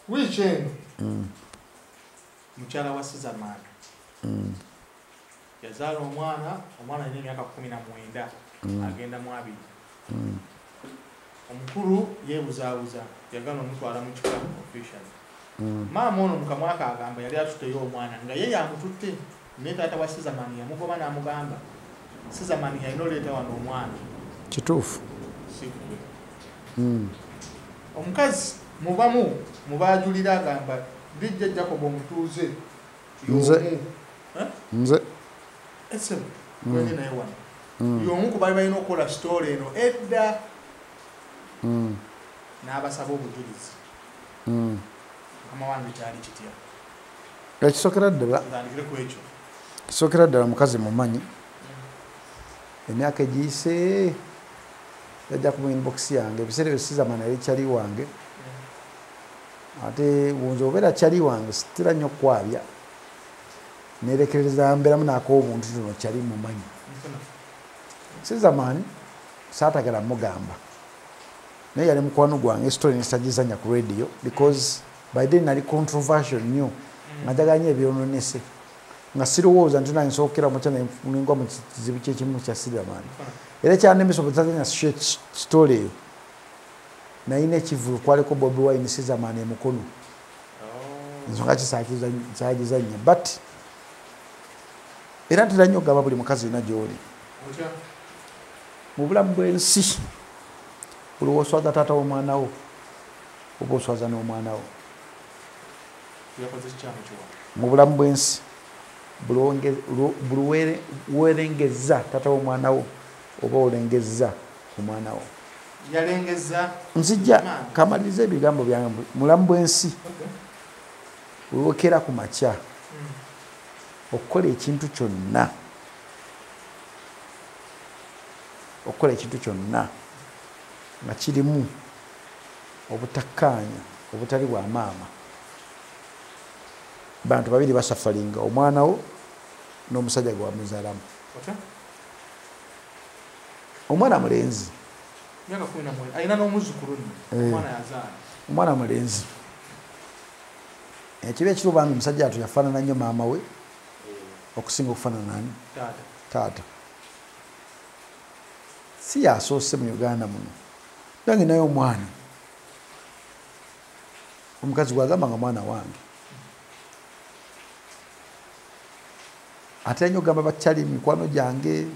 Wiiki eno mukyala wa Sizamani yazaala omwana, omwana alina emyaka 19 agenda mu 20. Omukulu yeebuzaabuza, yagala omutwala mu kika officially. Maama ono mu kamwa ke agamba yali atutteyo omwana nga ye yamututte, naye taata wa Sizamani yamugoba n'amugamba Sizamani yalina oleeta wano omwana. Kituufu. Si ggwe. Omukazi mubamu mubaajulira agamba DJ Jacob omutuuze Nze. Nze. Esebo, gwendi naye wano. Y'omu ku baali balina okukola story eno edda n'abasaba obujulizi. Mukama wange kyali kitya? Ekisookera ddala. Tutandikire ku ekyo. Ekisookera ddala mukazi mumanyi. Emyaka egiyise yajja ku inbox yange, ebiseera ebyo Sizamani yali kyali wange. Ate nze obeera kyali wange sitera nnyo kwabya. Neerekereza mbeeramu n'ak'obuntu tuno kyali mumanyi. Sizamani saatagala mugamba. Naye yali mukwano gwange, story nesitagizannya ku radio because by then nali controversial nnyo. Nga njagala nnyo ebyononese. Nga sirowooza nti nange nsookera mutya nengwa mu kizibu ky'ekimu kya Sizamani. Era ekyannemesa obutazannya story eyo. Nalina ekivvulu kwaliko Bobi Wine Sizamani e Mukono. Ensonga ki saagizannya but era ntera nnyo okugamba buli mukazi yenna gy'oli. Mu bulamu bw'ensi buli w'oswaza taata w'omwana wo oba oswaza n'omwana wo. Mu bulamu bw'ensi buli weerengezza taata w'omwana wo oba olengezza omwana wo. Yalengezza. Nzijja kamaliriza ebigambo byange. Mu bulamu bw'ensi buli wokera ku makya okukola ekintu kyonna, okukola ekintu kyonna nga kirimu obutakkaanya obutali bwa maama, bantu babiri basafalinga, omwana wo n'omusajja gwe wamuzaalamu. Omwana mulenzi. Myaka 19 alina n'omuzzukulu nno, omwana yazaala. Omwana mulenzi. Ekibi ekiri obanga omusajja atu yafaanana nnyo maama we okusinga okufaanana ani? Taata. Si yasoose mu Uganda muno. Nange naye omwana. Omukazi gw'agamba nga mwana wange. Ate nnyo ogamba bakyali mikwano gyange.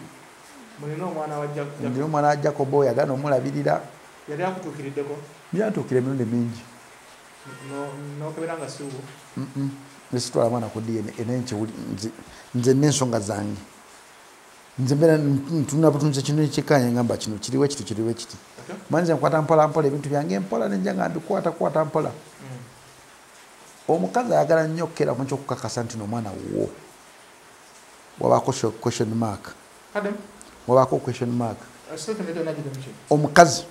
Mulina omwana wa Jacob. Ndina omwana wa Jacob oyo yagaana omulabirira. Yali akutuukiriddeko? Byantuukira emirundi mingi. N'okebera nga si wuwo? Nesitwala mwana ku DNA naye nze n'ensonga zange. Nze mbeera ntunula butunzi kino ekikkaanya ngamba kino kiriwo kiti kiriwo kiti. Manyi nze nkwata mpola mpola ebintu byange mpola ne nja nga mbikwata kwata mpola. Omukazi ayagala nnyo okukeera ku ky'okukakasa nti n'omwana wuwo. Wabaako question mark. Wabaako question mark. Omukazi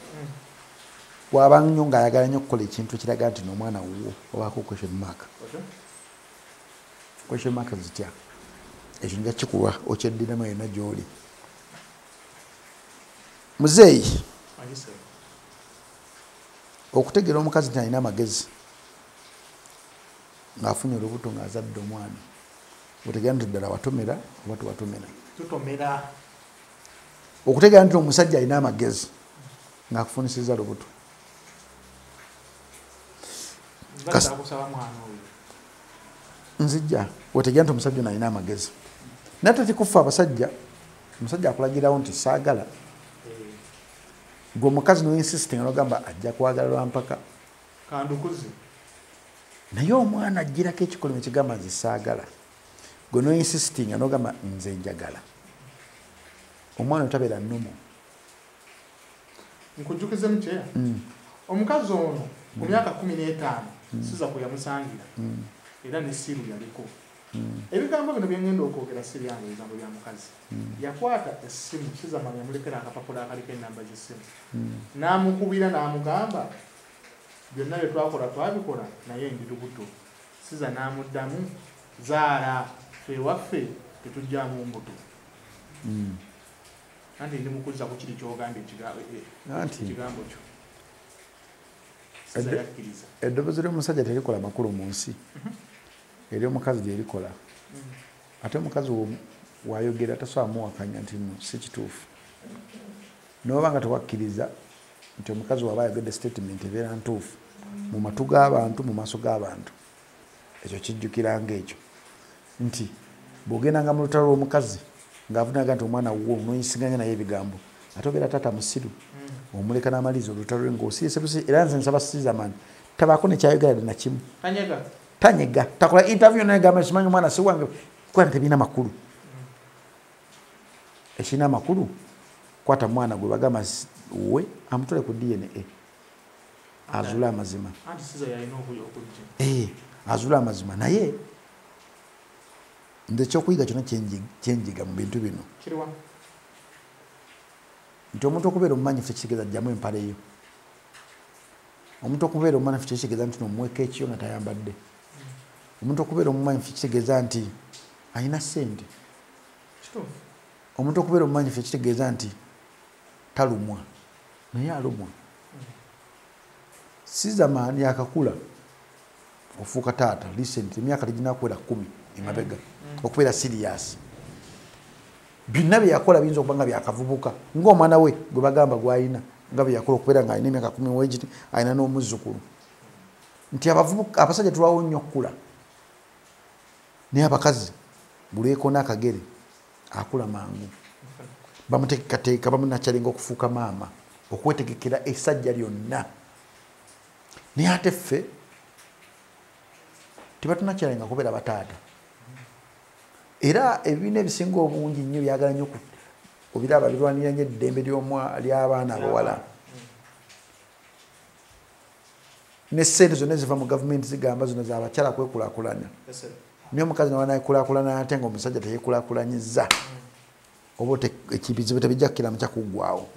bw'aba nnyo ng'ayagala nnyo okukola ekintu ekiraga nti n'omwana wuwo, wabaako question mark. Question mark zitya? Ekyo nja kikuwa okyeddiramu yonna gy'oli. Muzeeyi, okutegeera omukazi nti alina amagezi ng'afunye olubuto ng'azadde omwana, otegeera nti ddala watomera oba tewatomera. Tutomera. Okutegeera nti omusajja alina amagezi ng'akufunisizza lubuto. Nzijja otegeera nti omusajja ono alina amagezi. Naye tekikufa abasajja, omusajja akulagirawo nti saagala. Gwe omukazi n'oinsistinga n'ogamba ajja kwagala lwa mpaka. Kandukuze. Naye omwana agirako ekikolimo ekigamba nze saagala. Gwe n'oinsistinga n'ogamba nze njagala. Omwana otabeera nnomo. Nkujjukize mukyeya. Omukazi ono ku myaka 15 Siza kwe yamusangira. Era ne Siru yaliko. Ebigambo bino bye ngenda okwogera si byange, ebigambo bya mukazi. Yakwata essimu, Sizamani yamulekera akapapula akaliko ennamba z'essimu. N'amukubira n'amugamba byonna bye twakola twabikola naye ndi lubuto. Siza n'amuddamu zaala ffe ewaffe tetugyamu mbuto. Anti ndi mukuzza ku kiri ky'ogambye ekigambo kyo. Siza yakkiriza. Eddoboozi ly'omusajja terikola makulu mu nsi, ery'omukazi lyerikola. Ate omukazi wayogera tasobola muwakanya nti no si kituufu. N'oba nga tewakkiriza nti omukazi waba ayogedde statement ebeera ntuufu mu matu g'abantu, mu maaso g'abantu, ekyo kijjukiranga ekyo nti bw'ogendanga mu lutalo lw'omukazi ng'avunaga nti omwana wuwo n'oyisiganya naye ebigambo, ate obeera taata musiru, omuleka n'amaliza olutalo lwe ng'osirise busi. Era nze nsaba Sizamani tabaako nekyayogera dde nakimu, tanyega, takola interview nagamba simanyi omwana si wange, kuba tebirina makulu. Ekirina amakulu kwata mwana gwe bagamba we amutole ku DNA azuule amazima. Azuule amazima. Naye nze ekyokuyiga kyonna kyenjiga mu bintu bino nti omuntu okubeera omumanyifu tekitegeeza jjamu empale yo. Omuntu okubeera omumanyifu tekitegeeza nti nomuweka ekiyo nga tayambadde. Omuntu okubeera omumanyifu kitegeeza nti alina ssente. Omuntu okubeera omumanyifu kitegeeza nti talumwa, naye alumwa. Sizamani yakakula ofuuka taata recently, emyaka teginakuwera 10 emabega, okubeera serious. Byonna bye yakola biyinza okuba nga byakavubuka, ng'omwana we gwe bagamba gw'alina nga bye yakola okubeera ng'alina emyaka 10 wegiti, alina n'omuzzukulu. Nti abavubuka abasajja tulwawo nnyo okukula, naye abakazi buli lw'ekoona akagere akula mangu. Bamuteekateeka, bamunakyalinga okufuuka maama, okwetegekera essajja lyonna. Naye ate ffe tebatunakyalinga kubeera bataata. Era ebibiina ebisinga obungi nnyo byagala nnyo obiraba birwanirira nnyo eddembe ly'abaana abawala. Ne ssente zonna eziva mu gavumenti zigamba zino z'abakyala kwekulaakulanya. Naye omukazi nawanaakulaakulana ate ng'omusajja teyeekulaakulanyizza, oba ekibizibu tebijja kukiramu kyakuggwawo.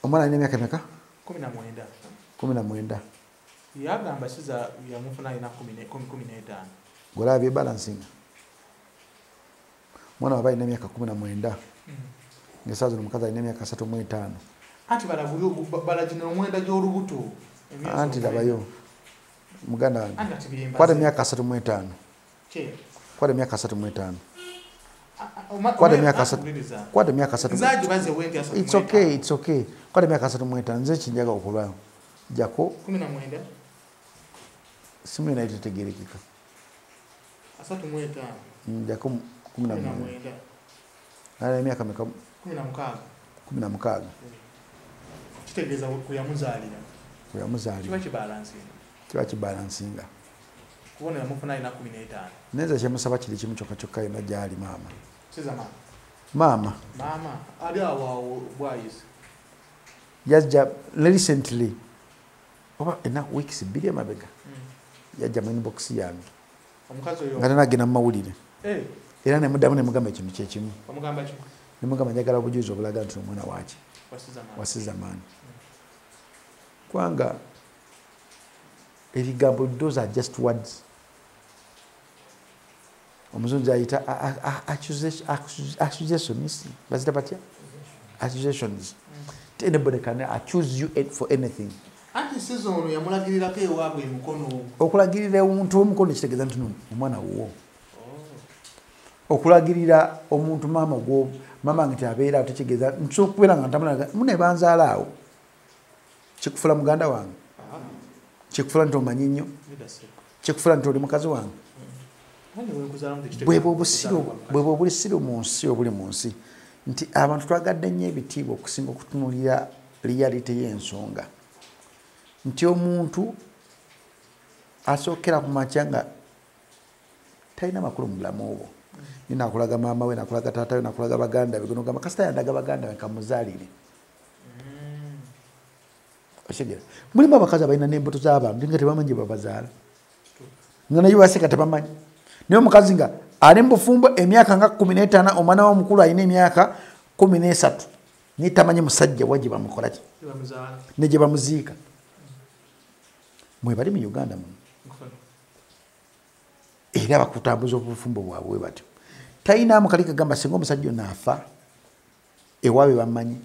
Omwana alina emyaka emeka? 19. 19. Yagamba Siza yamufuna alina 15. Gw'olaba byebalansinga. Omwana waba alina emyaka 19, ng'essaawa zino omukazi alina emyaka 35. Anti balagino omwenda gy'olubuto. Anti labayo muganda wange, kwata emyaka 35. Kwata emyaka 35. Kwata emyaka 3. Kwata emyaka 3. It's okay, it's okay. Kwata emyaka 35 nze kinjaga okulwayo. Jako 19. Simu yona itetegerekeka. 35. Jako 19. Alina emyaka meka? 16. 16. Kitegeeza kuyamuzaalira. Kuyamuzaalira. Kiba kibalansinga. Kiba kibalansinga. Kubona yamufuna alina 15. Nze kyemusaba kiri kimu kyokka kyokka yonna gy'ali maama. Sizamani. Maama. Maama ali awo bwayise. Yajja recently oba ena weeks 2 emabega. Yajja mu inbox yange. Omukazi oyo nga tanagenda mu mawulire. Era ne muddamu ne mugamba ekintu kye kimu. Omugamba ki? Ne mugamba njagala obujulizi obulaga nti omwana waaki. Wa Sizamani. Kubanga ebigambo those are just words. Omuzungu ayita accusations. Bazita batya? Accusations. Anybody can accuse you for anything. Anti Siza ono yamulagirirako ewaabwe emikono. Okulagirira omuntu omukono kitegeeza nti omwana wuwo. Okulagirira omuntu maama gwo maama nti abeera tekitegeeza nsobola okubeera nga ntamulaga mune banzaala awo. Kikufula muganda wange. Kikufula nti omanyi nnyo. Kikufula nti oli mukazi wange. Bwebwo obusiru mu nsi obuli mu nsi nti abantu twagadde nnyo ebitiibwa okusinga okutunuulira reality y'ensonga. Nti omuntu asookera ku makya nga talina makulu mu bulamu obwo. Nakulaga maama we, nakulaga taata we, nakulaga baganda be, nogamba kasita yandaga baganda be kamuzaalire. Okitegera? Mulimu abakazi abalina n'embuto z'abantu nga tebamanyi gye babazaala. Nga naye baseka tebamanyi. Naye omukazi nga ali mu bufumbo emyaka nga 15, omwana we omukulu alina emyaka 13, naye tamanyi musajja wa gye bamukola ki? Ne gye bamuziika. Mwe bali mu Uganda muno. Era bakutambuza obufumbo bwabwe batyo. Talina amukali kagamba singa omusajja ono afa ewaabwe bamanyi.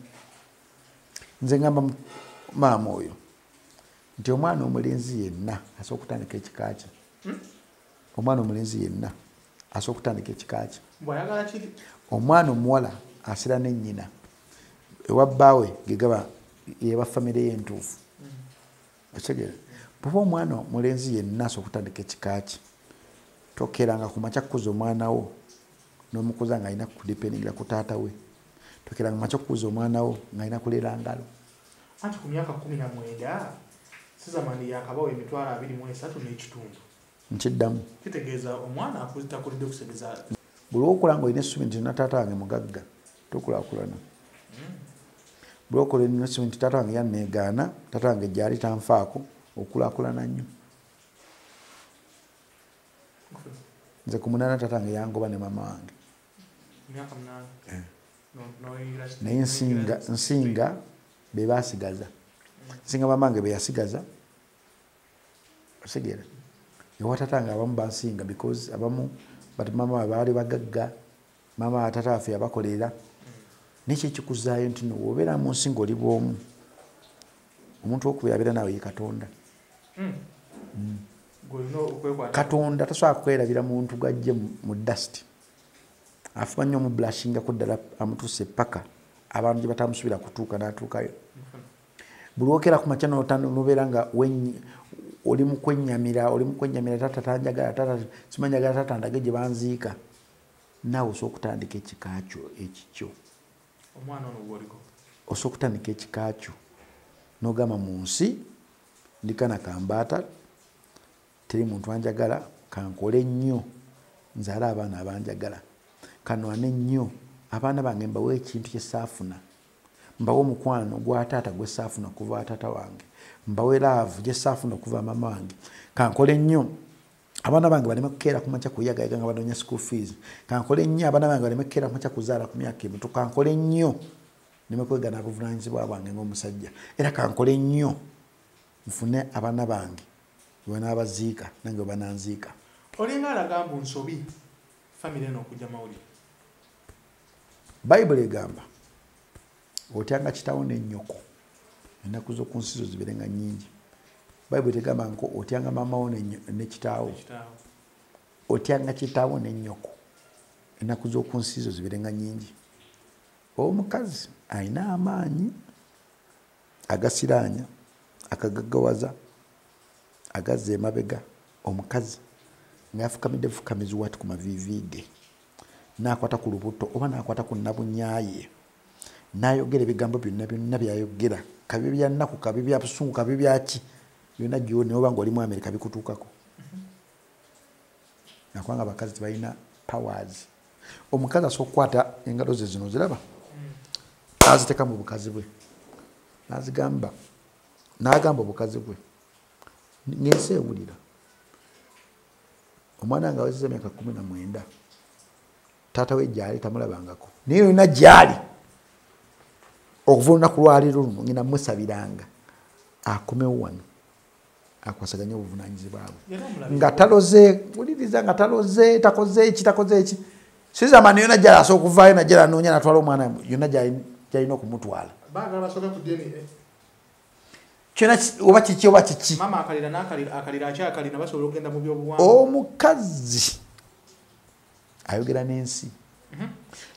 Nze ngamba maama oyo nti omwana omulenzi yenna asobola okutandika ekika kye. Omwana omulenzi yenna asobola okutandika ekika kye. Omwana omuwala asira ne nnyina ewa bbaawe gegaba yeba famire ye entuufu. Okitegeera? Bw'oba omwana omulenzi yenna asobola okutandika ekika kye, tokeranga ku makya kukuza omwana wo n'omukuza ng'alina kudependingira ku taata we. Tokeranga ku makya kukuza omwana wo ng'alina kulera ngalo. Anti ku myaka 19 Sizamani yakabawa emitwalo 23 n'ekitundu. Nkiddamu. Kitegeeza omwana takulidde kusegeza. Buli lw'okola ng'olina essuubi nti na taata wange mugagga, tokulaakulana. Buli lw'okola olina essuubi nti taata wange yanneegaana, taata wange gy'ali tanfaako, okulaakulana nnyo. Nze ku 8 taata wange yangoba ne maama wange. Myaka 8. Naye nsinga be baasigaza. Nsinga maama wange be yasigaza. Otegeera? Ewa taata wange abamu bansinga because abamu but maama baali bagagga, maama taata waffe yabakolerera. Naye ki ekikuzaayo nti no bw'obeera mu nsi ng'oli bw'omu, omuntu owokubiri abeera naawe ye Katonda. Katonda tasobola kwerabira muntu gw'aggye mu dust. Afuba nnyo omublushingako ddala amutuuse paka abantu gye batamusuubira kutuuka n'atuukayo. Buli lw'okeera ku makya n'obeera nga oli mu kwennyamira, taata tanjagala, taata simanyi njagala taata ndage gye banziika. Naawe osobola okutandika ekika kyo ekikyo. Omwana ono gw'oliko. Osobola okutandika ekika kyo n'ogamba mu nsi ndi kana kambaata, teri muntu anjagala, kankole nnyo nzaale abaana abanjagala, kanwane nnyo abaana bange mbawe ekintu kye saafuna, mbawe omukwano gwa taata gwe saafuna okuva taata wange, mbawe laavu gye saafuna okuva maama wange, kankole nnyo abaana bange baleme kukeera ku makya kuyagayaga nga banoonya school fees, kankole nnyo abaana bange baleme kukeera ku makya kuzaala ku myaka emito, kankole nnyo nneme kwegaana buvunaanyizibwa bwange ng'omusajja, era kankole nnyo nfune abaana bange bwe banaabaziika nange bwe bananziika. Olinga alaga mbu nsobi famire eno okujja mawulire. Bayibuli egamba otyanga kitaawo ne nnyoko ennaku z'oku nsi zo zibeere nga nnyingi. Bayibuli tegamba nko otyanga maama wo ne kitaawo. Otyanga kitaawo ne nnyoko ennaku z'oku nsi zo zibeere nga nnyingi. Omukazi alina amaanyi agasiraanya, akagaggawaza, agazza emabega. Omukazi ng'afukamidde bufukamizi wati ku maviivi ge, n'akwata ku lubuto oba n'akwata ku nnabunyaaye, n'ayogera ebigambo byonna byonna by'ayogera, kabi bya nnaku, kabi bya busungu, kabi bya ki, byonna gy'oli oba ng'oli mu Amerika bikutuukako. Nakubanga abakazi tebalina powers. Omukazi asobola okukwata engalo ze zino ziraba, n'aziteeka mu bukazi bwe, n'azigamba, n'agamba obukazi bwe, ng'ensi ewulira. Omwana nga awezezza emyaka 19, taata we gy'ali tamulabangako, naye yonna gy'ali okuva olunaku lwaleero luno ngenda mmusabiranga akomewo wano akwasaganye obuvunaanyizibwa bwe. Nga taloze, wuliriza, nga taloze, takoze eki, takoze eki. Sizamani yonna gy'ali asobola okuvaayo najja anoonya n'atwala omwana yonna gy'alina okumutwala. Baagala basooke ku DNA. Kyonna oba kiki oba kiki. Maama akalira n'akalira, akalira akyakalira, basobola okugenda mu byobuwangwa. Omukazi ayogera n'ensi.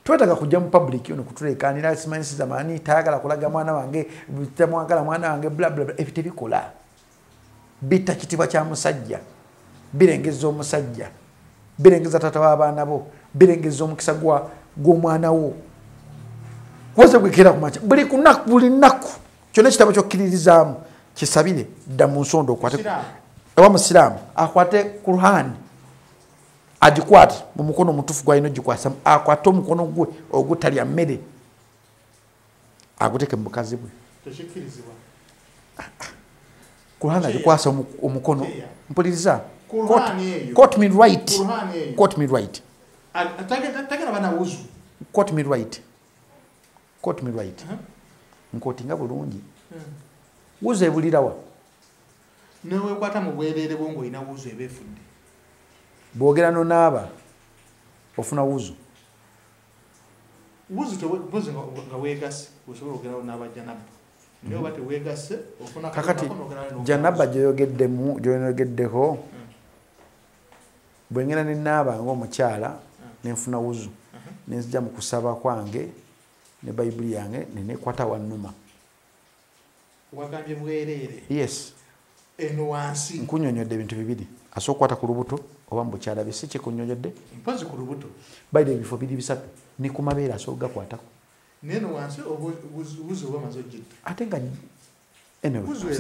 Twetaaga kujja mu public ono kutuleekaanira simanyi Sizamani tayagala kulaga mwana wange, tamwagala mwana wange, bla bla bla. Ebyo tebikola. Bitta kitiibwa kya musajja, birengezza omusajja, birengezza taata w'abaana bo, birengezza omukisa gw'omwana wo. Kuweza gwekera ku makya buli kunaku, buli nnaku kyonna ekitabo ky'okkiririzaamu kisabire dda mu nsonda okwate oba musiraamu akwate Qur'an agikwate mu mukono omutuufu gw'alina ogikwasa, akwate omukono gwe ogutalya mmere aguteeke mu bukazi bwe. Tekikkirizibwa. Qur'an agikwasa omukono. Mpuliriza. Quote me right. Quote me right. Quote me right. Quote me right. Nkotinga bulungi. Wuzu ebulirawa? Neweekwata mu bwereere bwo ng'olina wuzu eba efudde. Bw'ogera n'onaaba ofuna wuzu. Wuzu mpozi nga weegase osobola okugenda n'onaaba janaba. Naye oba teweegasse ofuna kakati janaba gyoyogeddemu gyoyogeddeko bwe ngenda ne naaba ng'omukyala ne nfuna wuzu nenzija mu kusaba kwange ne bayibuli yange nenekwata wannuma. Wagambye bwereere. Yes. Eno wansi. Nkunyonyodde ebintu bibiri. Asobola okukwata ku lubuto oba mu bukyala bye si kyekunyonyodde. Mpozi ku lubuto. Bayira ebifo biri bisatu ne ku mabeere asobola okugakwatako. Neno wansi obuzi oba maze ogitta. Ate nga anyway,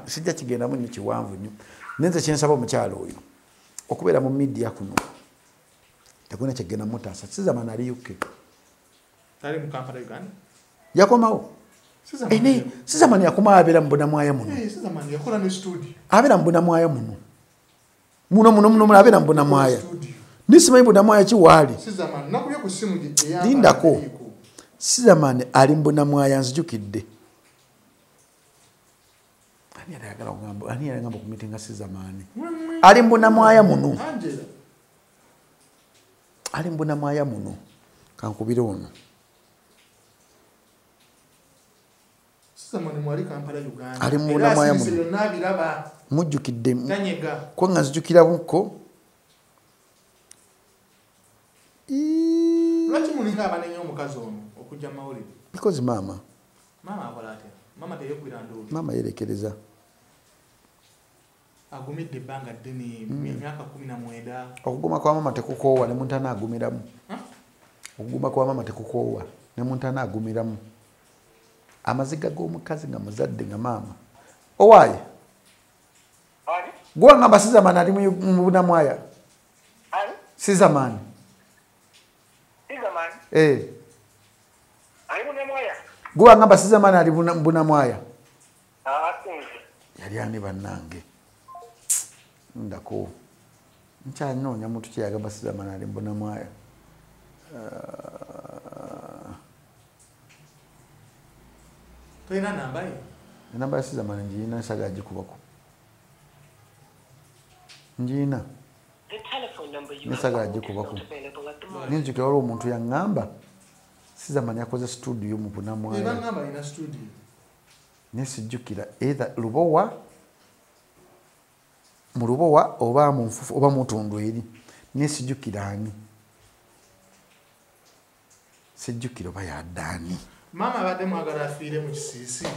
sijja kigendamu nnyo kiwanvu nnyo. Naye nze kyensaba omukyala oyo okubeera mu media kuno tekulina kyegenda mutaasa. Sizamani ali UK. Tali mu Kampala Uganda? Yakomawo. Sizamani yakomawo abeera mu Bunamwaya muno. Sizamani yakola ne studio. Abeera mu Bunamwaya muno. Muno muno muno abeera mu Bunamwaya. Nisimanyi Bunamwaya ki waali. Sizamani nakubye ku ssimu gye yamba. Lindako. Sizamani ali mu Bunamwaya nzijukidde. Ani ayagala okugamba ani ayagala okumitinga Sizamani? Ali mu Bunamwaya muno. Angela. Ali mu Bunamwaya muno. Kankubire ono. Sizamani mwali Kampala Uganda. Ali mu Bunamwaya muno. Mujjukidde. Tanyega. Ko nga nzijukira bukko. Lwaki mulinga abanenya omukazi ono okujja mawulire? Because mama. Mama akola atya? Mama teyekubira nduulu. Mama yerekereza. Agumidde ebbanga ddene emyaka 19. Okuguma kwa mama tekukoowa ne muntu anaagumiramu. Okuguma kwa mama tekukoowa ne muntu anaagumiramu. Amaziga g'omukazi nga muzadde nga maama. Owaaye. Gwe ngamba Sizamani ali mu Bunamwaya. Ani? Sizamani. Sizamani? Eh. Ali Bunamwaya? Gwe ngamba Sizamani ali Bunamwaya. Ah, sinzi. Yali ani bannange? Ndako. Nkyanoonya muntu ki yagamba Sizamani ali Bunamwaya. Tolina namba ye? Enamba ya Sizamani ngiyina nsagala gikubako. Ngiyina. Nsagala gikubako. Ninzijukira waliwo omuntu yaŋŋamba Sizamani yakoze studio mu Bunamwaya. Baŋŋamba alina studio. Naye sijjukira either Lubowa mu Lubowa oba mu Nfufu oba mu Ttundu eri. Naye sijjukira ani. Sijjukira oba yadde ani. Maama abadde mwagala afiire mu kisiisi.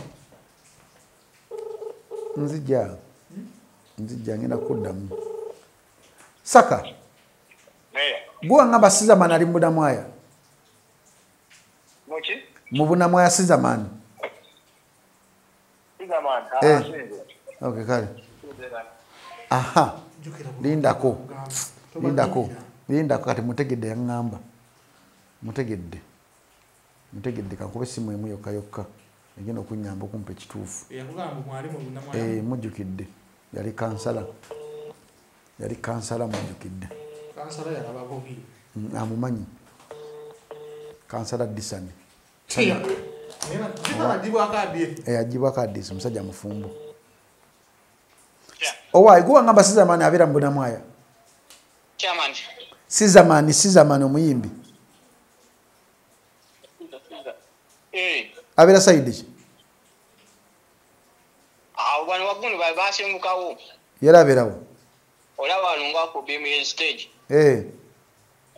Nzija. Nzija ngenda kuddamu. Saka. Gwe ngamba Sizamani ali mu Bunamwaya. Muki? Mu Bunamwaya Sizamani. Sizamani. Eh. Okay, kale. Aha. Lindako. Lindako. Lindako kati mutegedde yaŋŋamba. Mutegedde. Mutegedde kankube essimu emu yokka yokka. Egenda okunnyamba okumpa ekituufu. Yakugamba mwali mu Bunamwaya. Eh, mujjukidde. Yali kansala. Yali kansala mujjukidde. Kansala yalaba bubi. Amumanyi. Kansala Disani. Agibwako Adisi musajja mufumbo. Owaaye gwe wangamba Sizamani abeera mu Bunamwaya. Chairman. Sizamani, Sizamani omuyimbi. Eh. Abeera side ki? Awo bano waggulu basengukawo. Yali abeerawo. Olaba wano nga ku BMS stage. Eh.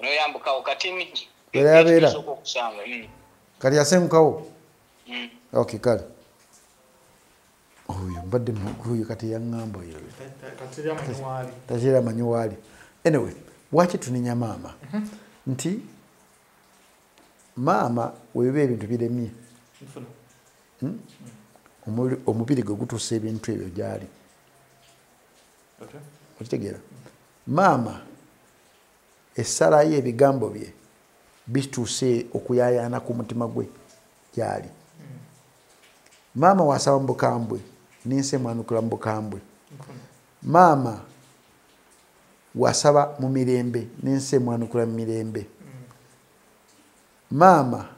Noyambukawo katini. Yali abeera. Kati yasengukawo? Okay, kale. Oyo mbadde oyo kati yaŋŋamba oyo. Tatera amanyi waali. Anyway, lwaki tunenya maama? Nti maama webiba ebintu biremye. Omubiri gwe gutuusa ebintu ebyo gy'ali. Okitegeera? Maama essala ye ebigambo bye bituuse okuyaayaana ku mutima gwe gy'ali. Maama wasaba mu bukambwe n'ensi emwanukula mu bukambwe. Maama wasaba mu mirembe n'ensi emwanukula mu mirembe. Maama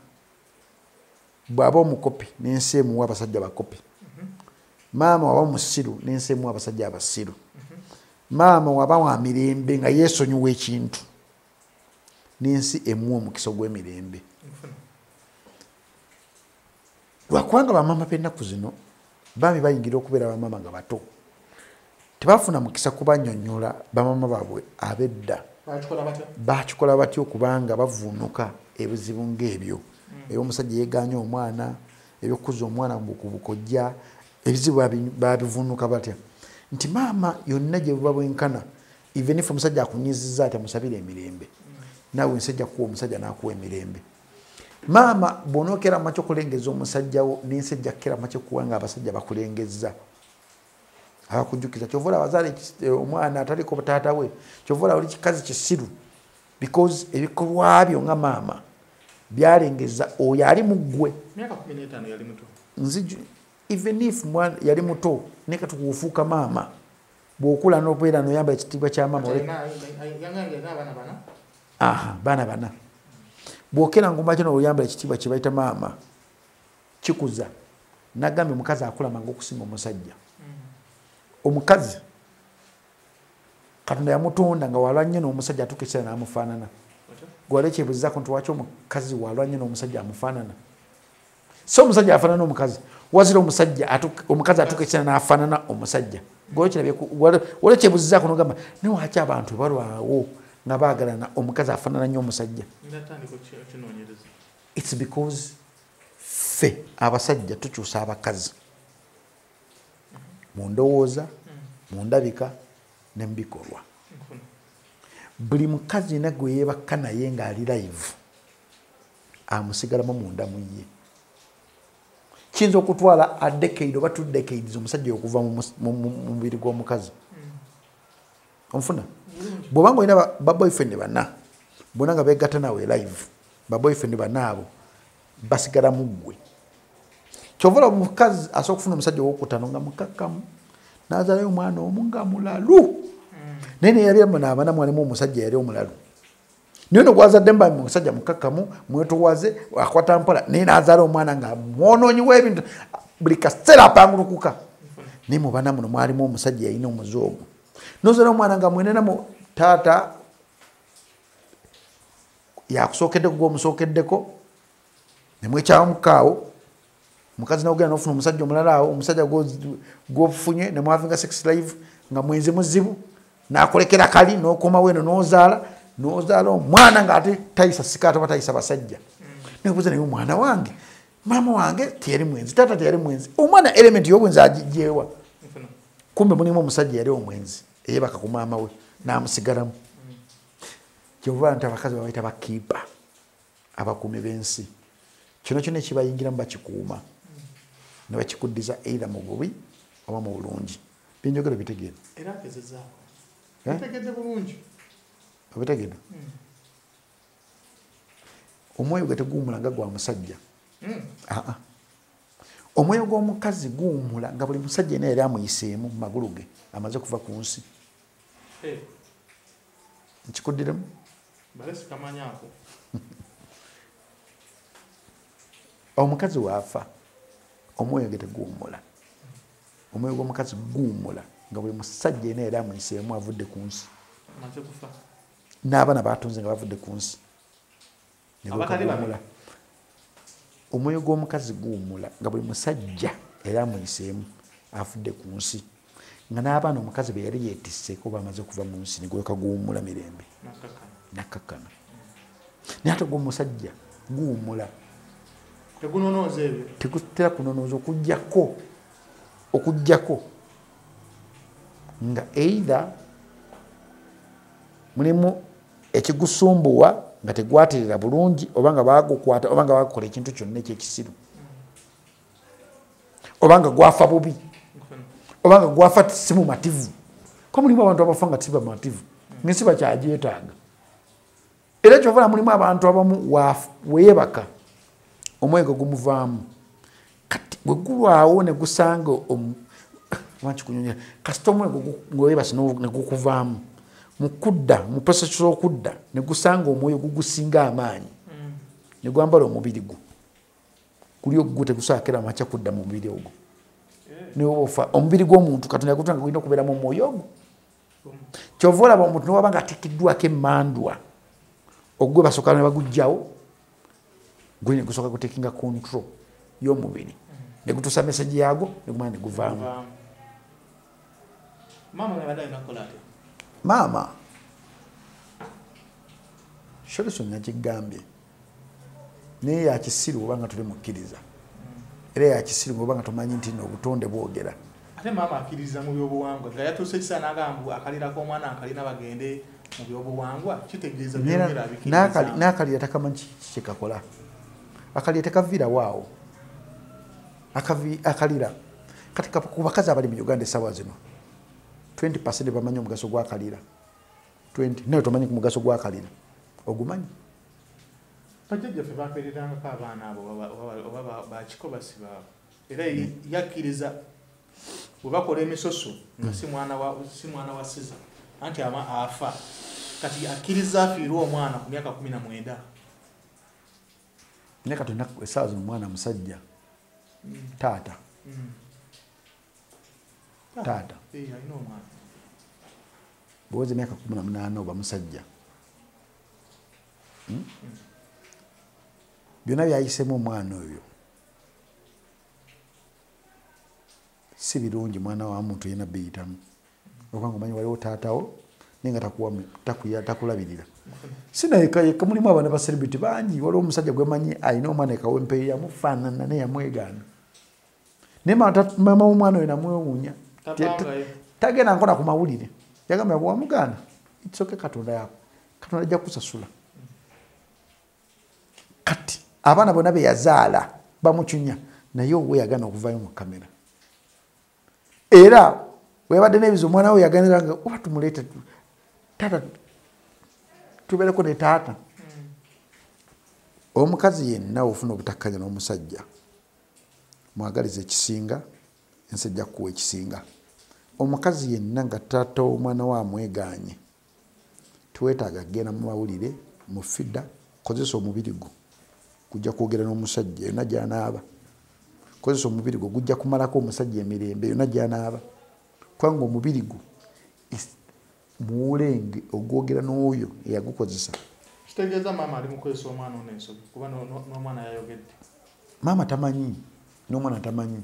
bw'aba omukopi n'ensi emuwa abasajja bakopi. Maama waba musiru n'ensi emuwa abasajja abasiru. Maama waba wa mirembe nga yeesonyiwa ekintu n'ensi emuwa omukisa gw'emirembe. Lwakubanga bamama b'ennaku zino bami bayingira okubeera bamama nga bato, tebafuna mukisa kubannyonnyola bamama baabwe ab'edda bakikola batya okubanga bavuunuka ebizibu ng'ebyo. Ebyomusajja yeegaanye omwana, ebyokukuza omwana ku bukojja, ebizibu babivuunuka batya. Nti maama yonna gye buba bwenkana, even if omusajja akunyizizza ati amusabira emirembe, naawe ensi ejja kuwa omusajja n'akuwa emirembe. Maama bw'onookera makya okulengeza omusajja wo, n'ensi ejja kukera makya okuwa nga abasajja bakulengezza, abakujjukiza. Kyova olaba azaala omwana ataliko taata we, kyova olaba oli kikazi kisiru, because ebikolwa byo nga maama byalengeza oyo ali mu ggwe. Nziju even if yali muto, naye kati bw'ofuuka maama, bw'okula n'obeera n'oyamba ekitiibwa kya maama, aha, baana bana. Bw'okera ng'omakya n'oyambala ekitiibwa kye bayita maama, kikuza. Nagambye omukazi akula mangu okusinga omusajja. Omukazi Katonda yamutonda nga walwa nnyo n'omusajja atuuka ekiseera n'amufaanana. Gwali ekyebuuzaako nti lwaki omukazi walwa nnyo n'omusajja amufaanana? Si omusajja afaanana omukazi, wazira omusajja omukazi atuuka ekiseera n'afaanana omusajja. Gwali ekyebuuzaako n'ogamba naye lwaki abantu balwawo nga baagalana omukazi afaanana nnyo omusajja? It's because ffe abasajja tukyusa abakazi mu ndowooza, mu ndabika ne mu bikolwa. Buli mukazi yenna gwe yeebaka naye ng'ali live amusigalamu munda mu ye. Kiyinza okutwala a decade oba 2 decades omusajja okuva mu mubiri gw'omukazi. Onfuna? Bw'oba ng'olina ba boyfriend bana, bonna nga beegatta naawe live, ba boyfriend bana abo basigala mu ggwe. Kyova olaba omukazi asobola okufuna omusajja owookutaano nga mukakkamu, n'azaalayo omwana omu nga mulalu. Naye neyabira muno abaana mwalimu omusajja yali omulalu. Naye ono gw'azadde mba musajja mukakkamu, mwetowaze, akwata mpola, naye n'azaala omwana nga mwonoonyi w'ebintu, buli kaseera apangulukuka. Naye mu baana muno mwalimu omusajja yalina omuze ogwo. N'ozaala omwana nga mwenenamu taata yakusookeddeko gw'omusookeddeko, ne mwekyamukaawo, omukazi n'ogenda n'ofuna omusajja omulala awo, omusajja gw'ofunye ne mwavinga sex live nga mwenzi muzibu, n'akulekera kali n'okomawo eno n'ozaala, n'ozaala omwana ng'ate tayisa sikaati oba tayisa basajja. Nekubuuza naye omwana wange, maama wange teyali mwenzi, taata teyali mwenzi, omwana element y'obwenzi agigyewa. Kumbe mulimu omusajja yali omwenzi eyeebaka ku maama we n'amusigalamu. Kyova nti abakazi babayita bakiipa, abakuumi b'ensi. Kino kyonna ekibayingiramu bakikuuma ne bakikuddiza either mu bubi oba mu bulungi. Byenjogera bitegeera. Era ngezezaako. Ntegedde bulungi. Obitegedde? Omwoyo gwe teguwummula nga gwa musajja. Omwoyo gw'omukazi guwummula nga buli musajja yenna yali amuyiseemu mu magulu ge amaze kuva ku nsi. Nkikuddiremu? Omukazi waafa omwoyo gwe teguwummula. Omwoyo gw'omukazi guwummula nga buli musajja yenna yali amuyiseemu avudde ku nsi. N'abaana batunze nga bavudde ku nsi. Omwoyo gw'omukazi guwummula nga buli musajja era amuyiseemu avudde ku nsi, nga n'abaana omukazi be yali yeetisseeko bamaze okuva mu nsi ne gulyoka guwummula mirembe nakkakkana. Naye ate gw'omusajja guwummula tegunonooza ebyo, tegutera kunonooza okuggyako nga either mulimu ekigusumbuwa nga tegwaterera bulungi, oba nga bagukwata, oba nga bagukola ekintu kyonna ekyekisiru, oba nga gwafa bubi, oba nga gwafa si mumativu. Ko mulimu abantu abafa nga si bamativu, ng'ensi bakyagyetaaga. Era kyova mulimu abantu abamu weebaka omwoyo gumuvaamu, kati bwe gulwawo ne gusanga wankikunyonyola, kasita omwoyo ng'oweebase ne gukuvaamu mu kudda, mu process y'okudda ne gusanga omwoyo gugusinga amaanyi ne gwambala omubiri gwo, guli ogwo tegusaakira makya kudda mu mubiri ogwo. Ne ofa omubiri gw'omuntu Katonda yagutonda gulina okubeeramu omwoyo ogwo. Kyova olaba omuntu newaba nga atikiddwako emmandwa, ogwe basooka ne baguggyawo, guli ne gusooka gutekinga control. y'omubiri ne gutuusa message yaago ne gumala ne guvaamu. Maama yabadde alina kukola atya? Maama solution nakigambye, naye yakisiru obanga tuli mukkiriza, era yakisiru obanga tomanyi nti n'obutonde bwogera. Ate maama akkiriza mu byobuwangwa, nga yatuuse ekisa n'agamba akalirako omwana akalina bagende mu byobuwangwa, kitegeeza byogera abikkiriza. N'akalira takamanyi kye kakola, akalira tekaviira waawo, akalira kati ku bakazi abali mu Uganda essaawa zino 20% bamanyi omugaso gw'akalira, 20 naye tomanyi ku mugaso gw'akalira, ogumanyi? Bajjajjaffe bakeererangako abaana abo oba bakiko basiba, era yakkiriza bwe bakola emisoso nga si mwana wa Siza anti afa, kati akkiriza afiirwe omwana ku myaka 19. Naye kati essaawa zino omwana musajja taata taata alina omwana bw'oweza emyaka 18 oba musajja, byonna byayisemu omwana oyo si birungi mwana wa muntu yenna biyitamu, okubanga omanyi waliwo taatawo naye nga takulabirira. Si naye yekka, mulimu abaana ba celebrity bangi. Waliwo omusajja gwe manyi alina omwana e Kawempe yamufaanana naye yamwegaana, naye maama w'omwana oyo namwewuunya, tagenda nkona ku mawulire, yagamba bwamugaana it's okay, Katonda ajja kusasula. Kati abaana bonna be yazaala bamucunya, naye owe yagaana okuvaayo mu kamera. Era webadde n'ebizibu omwana we yaganira nga oba tumuleete taata tubeereko ne taata. Omukazi yenna ofuna obutakkanya n'omusajja, mwagalize ekisinga, ensi ejja kukuwa ekisinga. Omukazi yenna nga taata w'omwana we amwegaanye, twetaaga kugenda mu mawulire mu FIDA, kozesa omubiri gwo gujja kwogera n'omusajja yonna gy'anaaba, kozesa omubiri gwo gujja kumalako omusajja emirembe yonna gy'anaaba, kubanga omubiri gwo muwulenge ogwogera n'oyo eyagukozesa. Kitegeeza maama ali mu kukozesa omwana ono ensobi, kuba n'omwana yayogedde. Maama tamanyi n'omwana tamanyi,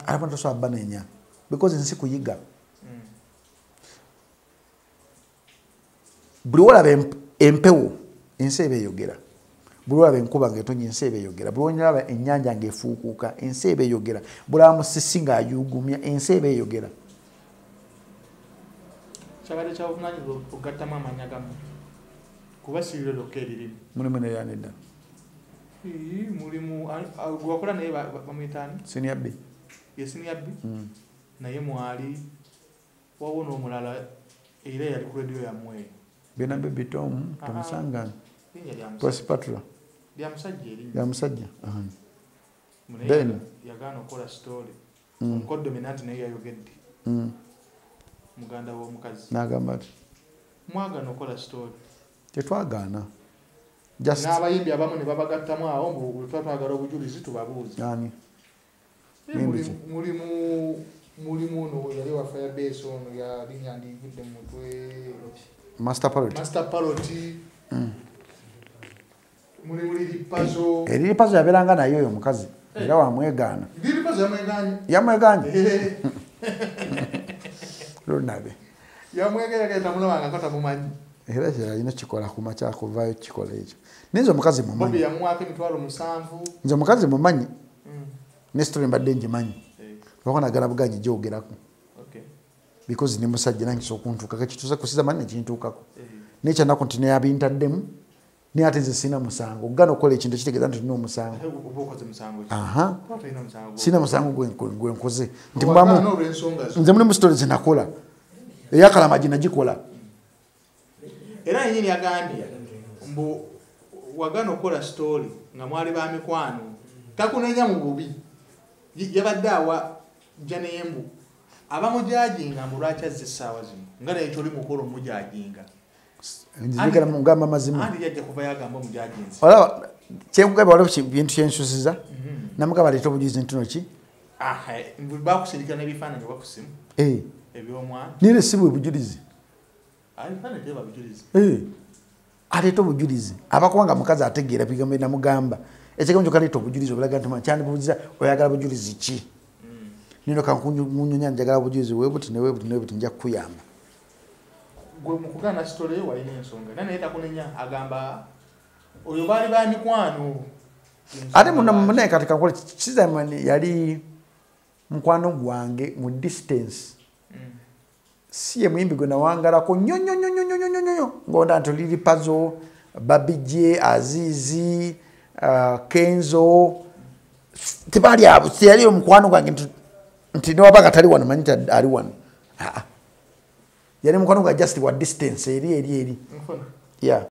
alabona tosobola banenya because ensi kuyiga. Buli wolaba empewo ensi eba eyogera, buli olaba enkuba ng'etonnya ensi eba eyogera, buli olaba ennyanja ng'efuukuuka ensi eba eyogera, buli olaba musisi ng'ayuugumya ensi eba eyogera. Kyabadde kyabuvunaanyizibwa okugattamu amannya gammwe, kuba si liro lyokka eririmu. Mulimu n'erya nedda? Mulimu gwe wakola naye bamuyita ani? Senior B. Ye Senior B? Naye mwali wawo n'omulala era yali ku radio yammwe eyo. Byonna Baby Tom, Tomusangana. Prosperatra. Lya musajja erinnya. Lya musajja. Ben. Yagaana okukola story. Omukoddomi nanti naye yayogedde. Muganda w'omukazi. N'agamba ati. Mwagaana okukola story. Tetwagaana. N'abayimbi abamu ne babagattamu awo mbu bwe tuba twagala obujulizi tubabuuze. Ani? Mulimu ono yali wa Firebase ono yalinnya ndivudde mu mutwe. Master Parrot. Master Parrot. Mulimu Lili Pazo. Lili Pazo yabeeranga naye oyo omukazi era wamwegaana. Lili Pazo yamwegaanye. Yamwegaanye? Lunabe. Yamwegaanye tamulabangako tamumanyi. Era kyalina kikola ku makya kuvaayo kikola ekyo. Naye nze omukazi mumanyi. Bobi yamuwaako 700,000. Nze omukazi mumanyi. Ne story mbadde ngimanyi. Lwako nagala buganyi gyogerako. Because ne musajja nange kisobola okuntuukako, kituusa kusiza manyi ne kintuukako. Naye kyanaku nti naye abintaddemu, naye ate nze sirina musango. Okugaana okukola ekintu kitegeeza nti tulina omusango. Oba okoze musango ki? Oba tolina musango gwo? Sirina musango gwe nkoze. Nti Oba mbamu ogaana olw'ensonga zo. Nze mulimu story ze nakola. Ey'akalamagi nagikola. Era yennyini yagambye mbu wagaana okukola story nga mwali ba mikwano, takunenya mu bubi. Yabadde awa Janembu abamujajinga mbu lwaki azze essaawa zino nga naye kyoli mukolo omujajinga. Nzijukira mu ngamba mazima. Anti yajja kuva yagamba omujajinzi. Olaba kyenkugamba waliwo bintu kyensusiza, namugamba aleete obujulizi nti no ki? Bakusindikira n'ebifaananyi oba ku ssimu? Eby'omwana. Naye si bwe bujulizi. Ebifaananyi teba bujulizi. Aleete obujulizi. Abakuba nga mukazi ategeera bigambo bye namugamba. Ekigambo kyokka obujulizi obulaga nti kyandibuuliza oyagala bujulizi ki? Nino kankunyonya njagala bujulizi webuti ne webuti ne webuti nja kukuyamba. Gwe mu kugaana story walina ensonga naye takunenya agamba oyo baali ba mikwano. Ate munne kati kankole Sizamani yali mukwano gwange mu distance. Si ye muyimbi gwe nawangalako nnyo nnyo nnyo nnyo nnyo nnyo ng'onda nti Lili Pazo, Babije, Azizi, Kenzo tebali abo teyali omukwano gwange nti newabanga tali wano manyi nti ali wano. Yali mukwano gwa just wa distance eri eri eri. Yeah.